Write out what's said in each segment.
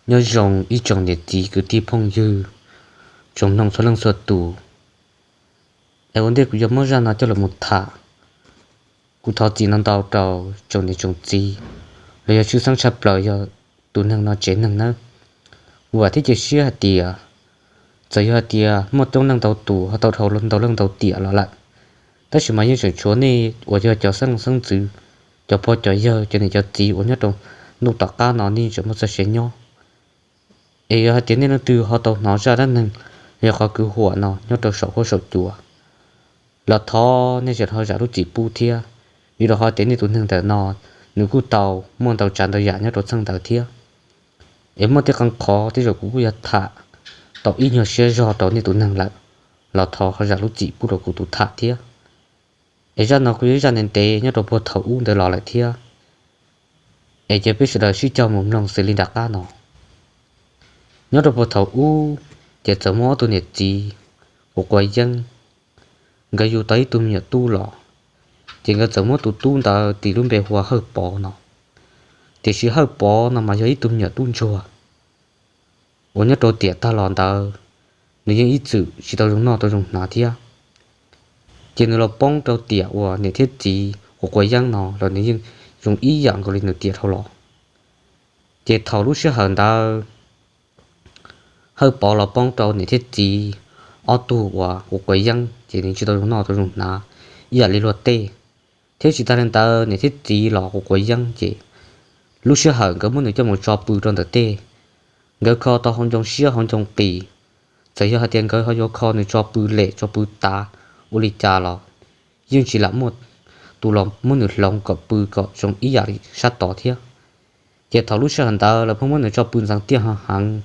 Nyob zoo ib tsoom niam txiv kwv tij phooj ywg, tsoom mloog txhua leej txhua tus. Es ua ntej kuv yuav muab zaj no coj los mus tham, kuv thov txim no ntau rau tsoom niam tsoom txiv, los yog tshwj xeeb tshaj plaws yog tus neeg no tsev neeg nawb. Kuv vam thiab cia siab hais tias txawm yog hais tias muaj coob leej ntau tus ho tau dhau ntau leej ntau tiam los lawm, tab sis mas yeej tseem tshuav nej uas yog cov xeeb leej xeeb ntxwv, cov pog cov yawg, cov niam cov txiv uas nyob rau ntuj tom qab no nej tseem muaj txoj sia nyob. Es yog hais tias nej leej twg ho tau hnov zaj dab neeg los yog qhov kwv huam no nyob rau saum huab saum cua, los thov nej tseem ho zam lub txim pub thiab, vim rau qhov tias nej tus neeg ntawm no nws kuj tau muaj ntau tsav ntau yam nyob rau txheej ntawd thiab. Es muaj tej qee qhov tej zaum kuv kuj yuav tham tau ib nyuag siab zog rau nej tus neeg lawm, los thov ho zam lub txim pub rau kuv tus tham thiab. Es zaj no kuj yog ib zaj ntev ntev nyob rau puag thaum ub ntawd los lawm thiab. Es cia peb sawv daws sib cog mus mloog xws li nram qab no. Nyob rau puag thaum ub, ces txawm muaj ob tug niam txiv quav quav yeeb, nkawd yug tau ib tug me nyuam tub los, ces nkawd txawm muab tus tub ntawd tis lub npe hu ua Hawj Pov no. Tiam sis Hawj Pov no mas yog ib tug me nyuam tub ntsuag uas nyob rau tiam tag los ntawd nws yeej ib txwm tsis tau zoo noj tau zoo hnav thiab. Ces nws los poob rau tiam uas niam thiab txiv quav quav yeeb no los nws yeej zoo ib yam nkaus li nws tiam dhau los. Ces thaum lub sij hawm ntawd Hawj Pov los poob rau niam thiab txiv ob tug uas quav quav yeeb ces nws tsis tau zoo noj tau zoo hnav ib yam li luag tej. Thiab tsis tas li ntawd niam thiab txiv los quav quav yeeb ces lub sij hawm nkawd muab nws coj mus tso pw rau ntawm tej, nkawd kho tau hauv ncoo siab hauv ncoo qis. Txawm yog hais tias nkawd ho yuav kho nws tso pw lem tso pw tav ua li cas los yeej tsis lam muaj tus los muab nws hloov kom pw kom zoo ib yam li sab tod thiab. Ces thaum lub sij hawm ntawd lawv pheej muab nws tso pw ntxeev tiaj heev heev,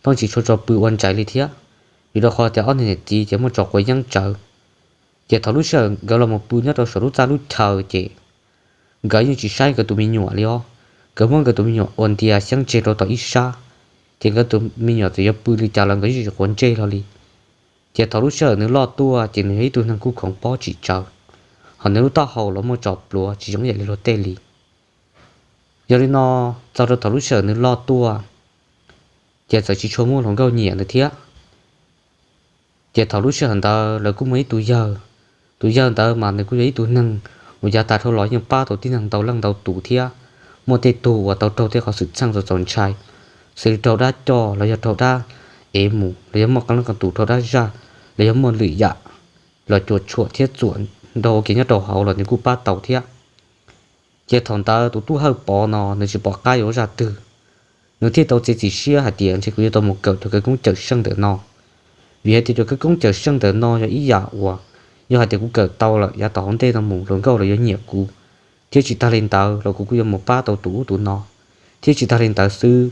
pheej tsis tshua tso pw ua ntsais li thiab, vim rau qhov tias ob niag niam txiv ces muaj tso quav yeeb tsawv. Ces thaum lub sij hawm nkawd los mus pw nyob rau saum lub txaj lub chaw ces nkawd yeej tsis saib nkawd tus me nyuam li os. Nkawd muab nkawd tus me nyuam ua ntias xyeeb tseg rau tom ib sab, ces nkawd tus me nyuam txawm yuav pw li cas los nkawd yeej tsis quav ntsej hlo li. Ces thaum lub sij hawm nws loj tuaj ces nws yog ib tug neeg kuj khoov pob tsis tsawg, ho nws lub taub hau los muaj tso pluav tsis zoo ib yam li luag tej li. Yog li no, txog rau thaum lub sij hawm nws loj tuaj, ces txawm tsis tshua muaj hluas nkauj nyiam nws thiab. Ces thaum lub sij hawm ntawd lawv kuj muaj ib tug yawg, tus yawg ntawd mas nws kuj yog ib tug neeg uas yav tas dhau los yeej pab tau tib neeg ntau leej ntau tus thiab. Muaj tej tug uas tau raug tej qhov xwm txheej txaus txaus ntshai, xws li raug dab coj los yog raug dab ev mus los yog muaj qee leej qee tus raug dab zaj los yog muaj lwm yam los cuam tshuam thiab txuam nrog ua ke nyob rau hauv los nws kuj pab tau thiab. Ces thaum ntawd tus tub Hawj Pov no nws tsis pom qab yuav ua zaj twg, nws thiaj tau txiav txim siab hais tias ntshe kuv yuav tau mus kawm cov khawv koob cawm seej ntawm no. Vim hais tias cov khawv koob cawm seej ntawm no yog ib yam uas yog hais tias kuv kawm tau lawm yav tom hauv ntej no mus hluas nkauj los yuav nyiam kuv, thiab tsis tas li ntawd los kuv kuj yuav mus pab tau tus ub tus no, thiab tsis tas li ntawd xwb,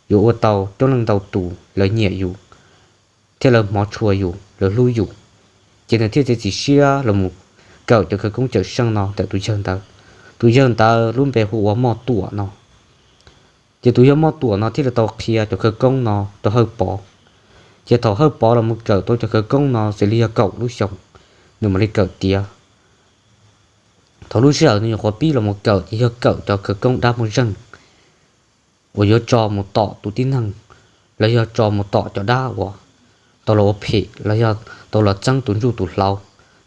yuav ua tau coob leej ntau tus lawv nyiam yus thiab lawv hmov tshua yus, lawv hlub yus. Ces nws thiaj txiav txim siab los mus kawm cov khawv koob cawm seej no ntawm tus yawg ntawd. Tus yawg ntawd lub npe hu ua Moj Tuam no. Ces tus yawg Moj Tuam no thiaj li tau qhia cov khawv koob no rau Hawj Pov. Ces thaum Hawj Pov los mus kawm tau cov khawv koob no xws li yog kaum lub xyoo, nws mam li kawm tiav. Thaum lub sij hawm nws nyuam qhuav pib los mus kawm ces yog kawm cov khawv koob dab muaj zeej uas yuav tso mus tom tus tib neeg, los yog tso mus tom cov dab uas tau los ua phem los yog tau los txeeb tus ntsuj tus hlauv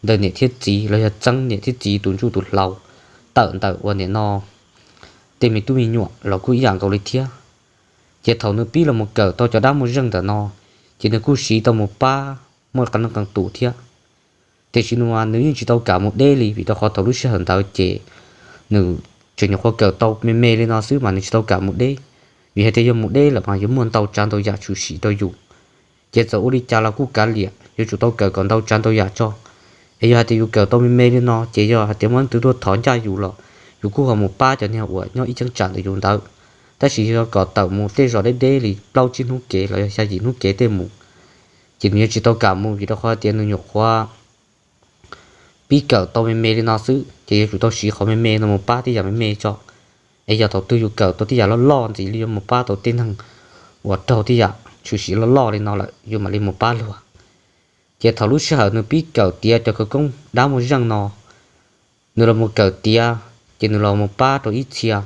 ntawm niam thiab txiv los yog txeeb niam thiab txiv tus ntsuj tus hlauv tawm ntawm ua niam no tej me tub me nyuam los kuj ib yam nkaus li thiab. Ces thaum nws pib los mus kawm tau cov dab muaj zeej ntawm no, ces nws kuj siv tau mus pab muaj qee leej qee tus thiab. Tiam sis nws, nws yeej tsis tau kam mus deb li vim rau qhov thaum lub sij hawm ntawd ces nws tseem nyuam qhuav kawm tau me me li no xwb mas nws tsis tau kam mus deb, vim hais tias yog mus deb lawm mas yuav muaj ntau tsav ntau yam tshwm sim rau yus. Ces txawm ua li cas los kuj kav liam, yuav tsum tau kawm kom ntau tsav ntau yam tso. Es yog hais tias yus kawm tau me me li no ces yog hais tias muaj leej twg tuaj thov ncaj yus los yus kuj ho mus pab cov niag uas nyob ib cheeb tsam ntawm yus ntawd. Tab sis yog kom tawm mus tej zos deb deb li plaub tsib hnub kev los yog xya yim hnub kev tej mus, ces nws yuav tsis tau kam mus vim rau qhov tias nws nyuam qhuav pib kawm tau me me li no xwb, ces yuav tsum tau siv qhov me me no mus pab tej yam me me tso. Es yog thaum twg yus kawm tau tej yam loj loj ntxiv li yuav mus pab tau tej neeg uas raug tej yam tshwm sim loj loj li no lawm yus mam li mus pab luag. Ces thaum lub sij hawm nws pib kawm tiav cov khawv koob dab muaj zeej no, nws los mus kawm tiav ces nws los mus pab rau ib txhia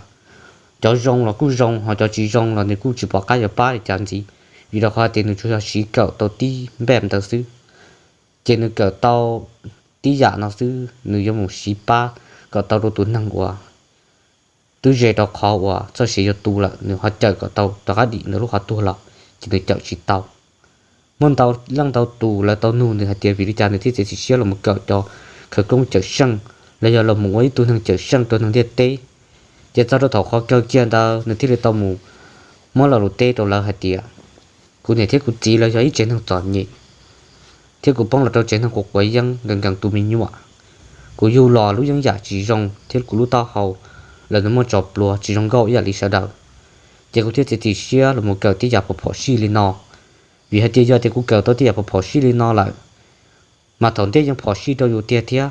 cov zoo los kuj zoo, ho cov tsis zoo los nws kuj tsis pom qab yuav pab li cas ntxiv, vim rau qhov tias nws tsuas yog siv kawm tau tib npaj ntawd xwb. Ces nws kawm tau tib yam no xwb, nws yuav mus siv pab kom tau rau tus neeg uas twb ze rau qhov uas txoj sia yuav tu lawm, nws ho cawm kom tau rov qab dim ntawm lub qhov tuag los ces nws cawm tsis tau. Muaj ntau leej ntau tus lawv tau nug nws hais tias vim li cas nws thiaj txiav txim siab los mus kawm cov khawv koob cawm seej, los yog los mus ua ib tug neeg cawm seej rau neeg ntiaj teb. Ces txog rau thaum qhov kawg kiag ntawd nws thiaj li tau mus muab lo lus teb rau lawv hais tias, kuv niam thiab kuv txiv lawv yog ib tsev neeg txom nyem, thiab kuv poob los rau tsev neeg quav quav yeeb nkees nkees tu me nyuam. Kuv yug los lub yeeb yam tsis zoo thiab kuv lub taub hau los nws muaj tso pluas tsis zoo nkauj ib yam li sawv daws. Ces kuv thiaj txiav txim siab los mus kawm tib yam phom phom sij li no, vim hais tias yog tias kuv kawm tau tib yam phom phom sij li no lawm, mas thaum ntej yeej phom sij rau yus tiag thiab.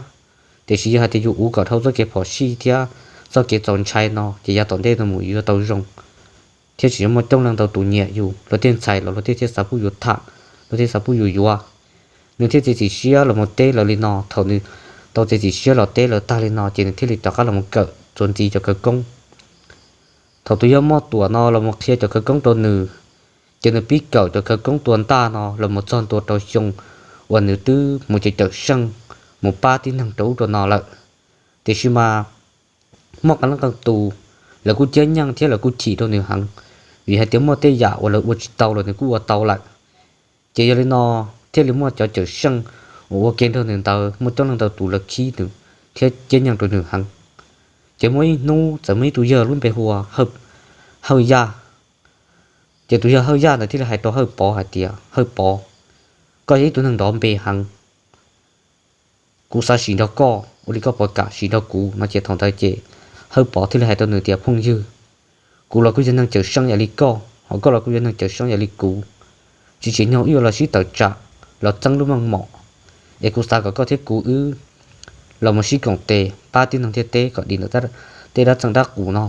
Tiam sis yog hais tias yus ua kom dhau txoj kev phom sij thiab txoj kev txaus ntshai no ces yav tom ntej no mus yus yuav tau zoo, thiab tsis yuav muaj coob leej ntau tus nyiam yus, luag tej ntxhais los luag thiaj xav pub yus tham, luag thiaj xav pub yus yuav. Nws thiaj txiav txim siab los mus teb lawv li no. Thaum nws tau txiav txim siab los teb lawv tag li no ces nws thiaj li rov qab los mus kawm txuas ntxiv cov khawv koob. Thaum tus yawg moj tuam no los mus qhia cov khawv koob rau nws, ces nws pib kawm cov khawv koob tua ntaj no los mus txog ntua rau xyoo uas nws twb mus cawm cawm seej, mus pab tib neeg rau ub rau no lawm. Tiam sis mas muaj qee leej qee tus lawv kuj ciab nyeej thiab lawv kuj chim rau nws heev, vim hais tias muaj tej yam uas lawv ua tsis tau los nws kuj ua tau lawm. Ces yog li no thiaj li muaj cov cawm seej uas ua ke nrog nws ntawd muaj coob leej ntau tus lawv khib nws thiab ciab nyeej rau nws heev. Ces muaj ib hnub txawm muaj ib tug yawg lub npe hu ua Hawj Yaj. Ces tus yawg Hawj Yaj ntawd thiaj li hais rau Hawj Pov hais tias, Hawj Pov, koj yog ib tug neeg nrov npe heev, kuv xav sim nrog koj, ua li koj puas kam sim nrog kuv? No ces thaum ntawd ces Hawj Pov thiaj li hais rau nws tias, phooj ywg, kuv los kuj yog neeg cawm seej ib yam li koj, ho koj los kuj yog neeg cawm seej ib yam li kuv, tsis tsim nyog wb yuav los sib tawm tsam los txeeb lub meej mom. Es kuv xav kom koj thiab kuv wb los mus sib koom tes pab tib neeg ntiaj teb kom dim ntawm tej dab txeej dab qus no.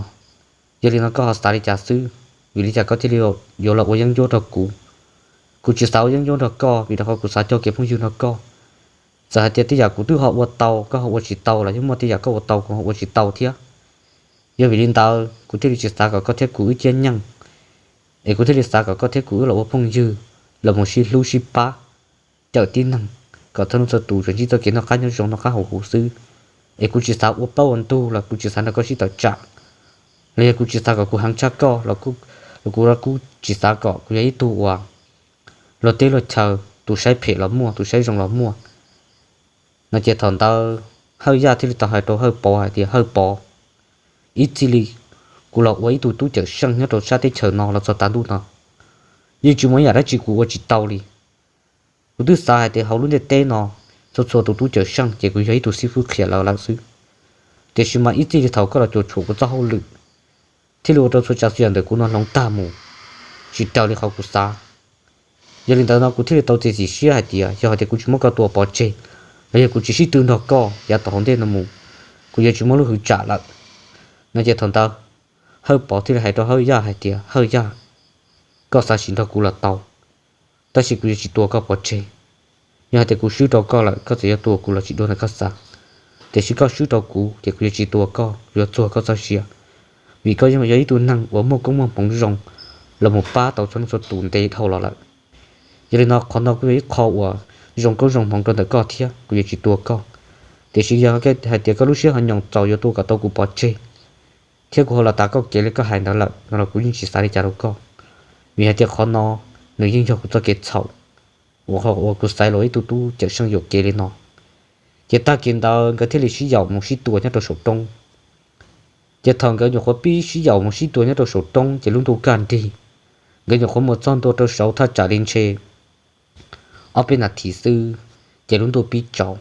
Yog li no koj ho xav li cas xwb? Vim li cas koj thiaj li yuav los ua yeeb ncuab nrog kuv? Kuv tsis xav ua yeeb ncuab nrog koj, vim rau qhov kuv xav cog kev phooj ywg nrog koj. Txawm hais tias tej yam kuv twb ho ua tau koj ho ua tsis tau los yeej muaj tej yam koj ua tau kuv ho ua tsis tau thiab. Yog vim li ntawd kuv thiaj li tsis xav kom koj thiab kuv wb ciab nyeej, es kuv thiaj li xav kom koj thiab kuv wb los ua phooj ywg, los mus sib hlub sib pab, cawm tib neeg kom txhua leej txhua tus tsuas ntsib txoj kev noj qab nyob zoo noj qab haus huv xwb. Es kuv tsis xav ua plaub ua ntug los kuv tsis xav nrog koj sib tawm tsam, los yog kuv tsis xav kom kuv heev tshaj koj los kuv kuj tsis xav kom kuv yog ib tug uas luag teb luag chaw, tus saib phem los muaj, tus saib zoo los muaj. No ces thaum ntawd Hawj Yaj thiaj li tau hais rau Hawj Pov hais tias, Hawj Pov, ib txij li kuv los ua ib tug tub cawm seej nyob rau sab teb chaws no los txog tav ntuj no, yeej tsis muaj ib yam dab tsi kuv ua tsis tau li. Kuv twb xav hais tias hauv lub ntiaj teb no txhua txhua tus tub cawm seej ces kuv yog ib tug xib fwb qhia lawv lawm xwb. Tiam sis mas ib txij li thaum koj los cuam tshuam kuv txoj hauj lwm, thiaj li ua rau txhua tsav txhua yam ntawm kuv no hloov tag mus, tsis raws li qhov kuv xav. Yog li ntawd no kuv thiaj li tau txiav txim siab hais tias yog hais tias kuv tsis muab koj tua pov tseg, los yog kuv tsis sib tw nrog koj yav tom hauv ntej no mus, kuv yuav tsis muaj lub hwj tsam lawm. No ces thaum ntawd Hawj Pov thiaj li hais rau Hawj Yaj hais tias, Hawj Yaj, koj xav sim nrog kuv los tau, tab sis kuv yuav tsis tua koj pov tseg. Yog hais tias kuv swb rau koj lawm, koj txawm yuav tua kuv los tsis dua ntawm koj xav, tiam sis koj swb rau kuv ces kuv yuav tsis tua koj, kuv yuav txuag koj txoj sia, vim koj yeej yog ib tug neeg uas muaj koob muaj hmoov zoo los mus pab tau txhua leej txhua tus ntev dhau los lawm. Yog li no qhov no kuj yog ib qho uas zoo koob zoo hmoov rau ntawm koj thiab, kuv yuav tsis tua koj. Tiam sis yog hais tias koj lub siab ho nyoos txaus yuav tua kom tau kuv pov tseg, thiab kuv ho los tas koj kev li koj hais ntawd lawm no los kuv yeej tsis xav li cas rau koj, vim hais tias qhov no nws yeej yog kuv txoj kev txhaum uas kuv xaiv los ib tug tub cawm seej yuam kev li no. Ces tag kis ntawd nkawd thiaj li sib yaum mus sib tua nyob rau saum roob. Ces thaum nkawd nyuam qhuav pib sib yaum mus sib tua nyob rau saum roob ces lub ntuj kaj nrig, nkawd nyuam qhuav mus txog ntua rau saud thaj tsam li ntshe ob peb nas this xwb, ces lub ntuj pib tsaus.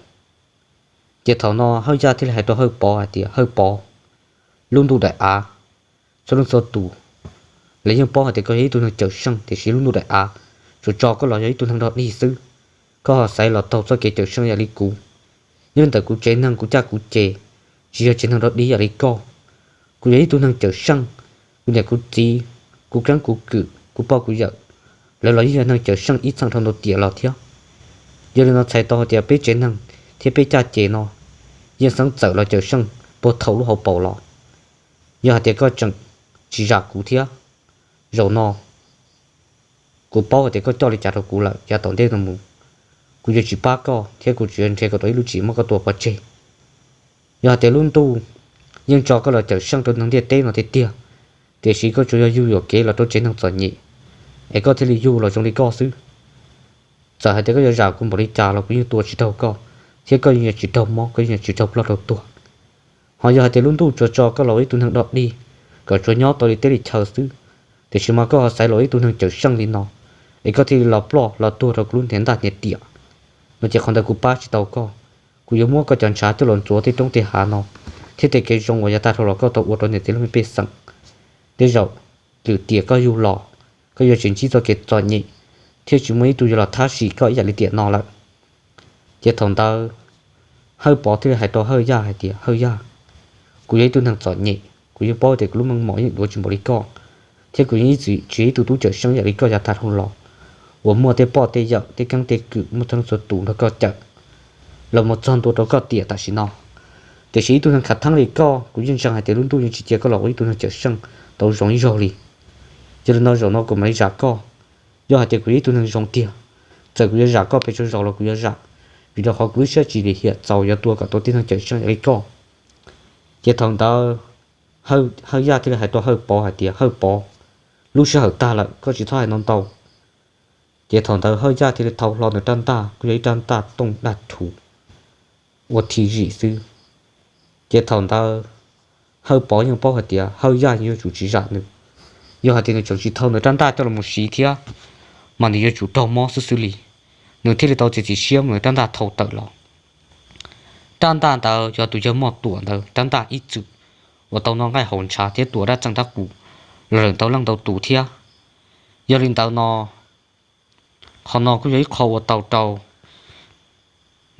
Ces thaum no Hawj Yaj thiaj li hais rau Hawj Pov hais tias, Hawj Pov, lub ntuj daim av, txhua leej txhua tus lawv yeej paub hais tias koj yog ib tug neeg cawm seej, tiam sis lub ntuj daim av tsuas tso koj los yog ib tug neeg dog dig xwb. Koj ho xaiv los taug txoj kev cawm seej ib yam li kuv. Nyob ntawm kuv tsev neeg kuv caj kuv ces tsis yog tsev neeg dog dig ib yam li koj. Kuv yog ib tug neeg cawm seej, kuv niam kuv txiv, kuv keeb kuv kwm, kuv pog kuv yawm, lawv los yeej yog neeg cawm seej ib txheej dhau ntau tiam los thiab. Yog li no txhais tau hais tias peb tsev neeg thiab peb caj ces no yeej xeeb txawm los cawm seej puag thaum lub hauv paus los. Yog hais tias koj tseem tsis zam kuv thiab. Zaum no kuv paub hais tias koj coj li cas rau kuv lawm, yav tom ntej no mus kuv yuav tsis pab koj thiab kuv tsuas yuav nrhiav kom tau ib lub tsim muab koj tua pov tseg. Yog hais tias lub ntuj yeej tso koj los cawm seej rau neeg ntiaj teb no tiag tiag, tiam sis koj tsuas yog yug yuam kev los rau tsev neeg txom nyem, es koj thiaj li yug los zoo li koj xwb. Txawm hais tias koj yuav zam kuv npaum li cas los kuv yeej tua tsis raug koj, thiab koj yeej yuav tsis raug mob, koj yeej yuav tsis raug ploj raug tuag. Ho yog hais tias lub ntuj tsuas tso koj los ua ib tug neeg dog dig, kom tsuas nyob tau li teb li chaw xwb, tiam sis mas koj ho xaiv los ua ib tug neeg cawm seej li no, es koj thiaj li los ploj los tuag rau kuv lub hniav ntaj hniav tiam, no ces qhov ntawd kuv pab tsis tau koj. Kuv yuav muab koj cov ntshav coj los ntxuav tej roob tej hav no, thiab tej kev zoo uas yav tag dhau los koj tau ua rau niam txiv leej pej xeem. Tej zaum lwm tiam koj yug los, koj yuav tsis ntsib txoj kev txom nyem, thiab tsis muaj ib tug yuav los thab sim koj ib yam li tiam no lawm. Ces thaum ntawd Hawj Pov thiaj li hais rau Hawj Yaj hais tias, Hawj Yaj, kuv yog ib tug neeg txom nyem, kuv yeej paub tias kuv lub meej mom yeej yuav tsis npaum li koj, thiab kuv yeej ib txwm tsis yog ib tug tub cawm seej yam li koj yav tag dhau los, uas muaj tej poj tej yawm tej keeb tej kwm muaj txhua leej txhua tus nrog koj cawm los mus txog ntua rau koj tiam tam sim no. Tiam sis ib tug neeg khav theeb li koj, kuv yeej ntseeg hais tias lub ntuj yeej tsis cia koj los ua ib tug neeg cawm seej tau zoo ib zaug li. Yog li no zaum no kuv mam li zam koj. Yog hais tias kuv yog ib tug neeg zoo tiag, txawm kuv yuav zam koj pes tsawg zaus los kuv yuav zam, vim rau qhov kuv lub siab tsis lim hiam txaus yuav tua kom tau tib neeg cawm seej yam li koj. Ces thaum ntawd Hawj Yaj thiaj li hais rau Hawj Pov hais tias, Hawj Pov, lub sij hawm tag lawm, koj tsis txhob hais no ntau. Ces thaum ntawd Hawj Yaj thiaj li thau hlo nws rab ntaj, kuj yog ib rab ntaj tooj daj thuv ua thim zim xwb. Ces thaum ntawd Hawj Pov yeej paub hais tias Hawj Yaj yuav tsum tsis zam nws. Yog hais tias nws tseem tsis thau nws rab ntaj coj los mus siv thiab, mas nws yuav tsum raug mob xwb xwb li. Nws thiaj li tau txiav txim siab muab nws rab ntaj thau tawm los. Rab ntaj ntawd yog tus yawg Moj Tuam ntawd rab ntaj ib txwm uas tau noj nqaij haus ntshav thiab tua dab txeej dab qus los lawm ntau leej ntau tus thiab. Yog li ntawd no, qhov no kuj yog ib qho uas tau rau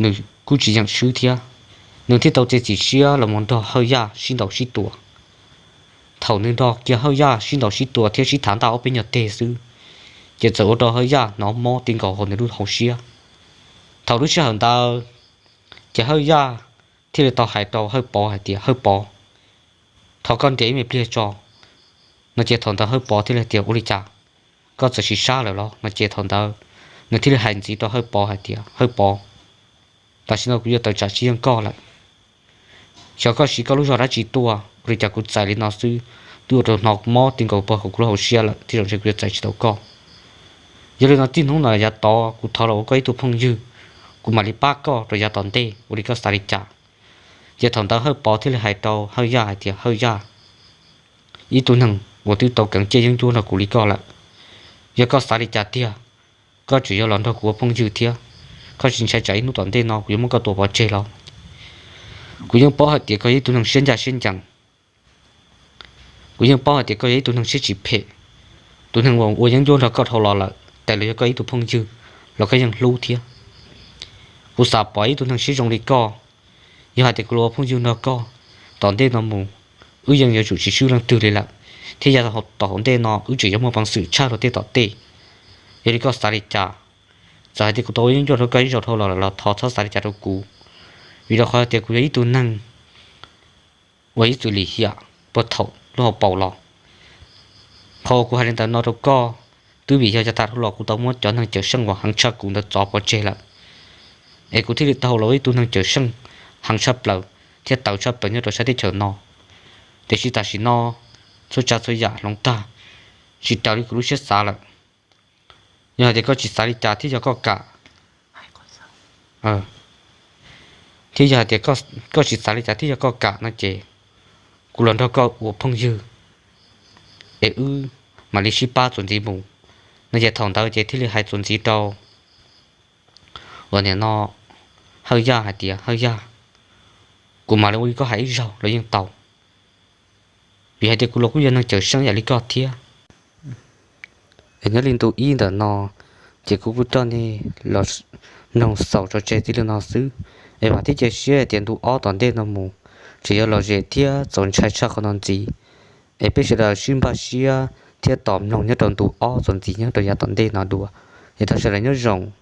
nws kuj tsis yeem swb thiab. Nws thiaj tau txiav txim siab los mus nrog Hawj Yaj sib ntaus sib tua. Thaum nws nrog kiag Hawj Yaj sib ntaus sib tua thiab sib thav ntaj ob peb nyuag teg xwb, ces txawm ua rau Hawj Yaj hnov mob ti nkaus hauv nws lub hauv siab. Thaum lub sij hawm ntawd, ces Hawj Yaj thiaj li tau hais rau Hawj Pov hais tias, Hawj Pov, thov koj nres ib me pliag tso. No ces thaum ntawd Hawj Pov thiaj li tias, Ua li cas, koj txawm sim sab lawm los? No ces thaum ntawd nws thiaj li hais ntxiv rau Hawj Pov hais tias, Hawj Pov, tam sim no kuv yuav tawm tsam tsis yeej koj lawm. Xyov koj siv koj lub zog dab tsi tuaj, ua li cas kuv txais li no xwb twb ua rau hnov mob ti nkaus pag hauv kuv lub hauv siab lawm, tej zaum ntshe kuv yuav txais tsis tau koj. Yog li no txij hnub no yav tod kuv thov los ua koj ib tug phooj ywg, kuv mam li pab koj rau yav tom ntej, ua li koj xav li cas? Ces thaum ntawd Hawj Pov thiaj li hais rau Hawj Yaj hais tias, Hawj Yaj, ib tug neeg uas twb tau keev ciaj yeeb ncuab nrog kuv li koj lawm, yog koj xav li cas tiag, koj tseem yuav los nrog kuv ua phooj ywg thiab? Koj tsis ntshai tsam ib hnub tom ntej no kuv yuav muab koj tua pov tseg los? Kuv yeej paub hais tias koj yog ib tug neeg siab ncaj siab ncees. Kuv yeej paub hais tias koj yog ib tug neeg siab tsis phem. Tus neeg uas ua yeeb ncuab nrog koj dhau los lawm, tes los yog koj ib tug phooj ywg los koj yeej hlub thiab. Kuv xav pom ib tug neeg siab zoo li koj. Yog hais tias kuv los ua phooj ywg nrog koj, tom ntej no mus wb yeej yuav tsum tsis swb leej twg li lawm, thiab yav tom hauv ntej no wb tseem yuav muaj peev xwm tshaj rau tej tom tej. Yog li koj xav li cas? Txawm hais tias kuv tau ua yeeb ncuab rau koj ib zaug dhau los lawm los thov txhob xav li cas rau kuv, vim rau qhov tias kuv yog ib tug neeg uas ib txwm lim hiam puag thaum lub hauv paus los. Qhov uas kuv hais li ntawd no rau koj, twb vim yog yav tag dhau los kuv tau muab cov neeg cawm seej uas heev tshaj kuv ntawd txov pov tseg lawm, es kuv thiaj li tau los ua ib tug neeg cawm seej heev tshaj plaws thiab tawv tshaj plaws nyob rau sab teb chaws no. Tiam sis tam sim no txhua tsav txhua yam hloov tag, tsis raws li kuv lub siab xav lawm. Yog hais tias koj tsis xav li cas thiab yog koj kam, thiab yog hais tias koj tsis xav li cas thiab yog koj kam no ces kuv los nrog koj ua phooj ywg, es wb mam li sib pab txuas ntxiv mus. No ces thaum ntawd ces thiaj li hais txuas ntxiv rau uas nim no Hawj Yaj hais tias, Hawj Yaj, kuv mam li ua li koj hais ib zaug los yeej tau, vim hais tias kuv los kuj yog neeg cawm seej yam li koj thiab. Es nyob li ntu ib ntawm no, ces kuv kuj coj nej los mloog xaus tso tseg txij li no xwb. Es vam thiab cia siab hais tias ntu ob tom ntej no mus, tseem yuav lom zem thiab txaus ntshai tshaj qhov no ntxiv. Es peb sawv daws sib npaj siab thiab tos mloog nyob rau ntu ob txuas ntxiv nyob rau yav tom ntej no dua. Es thov sawv daws nyob zoo.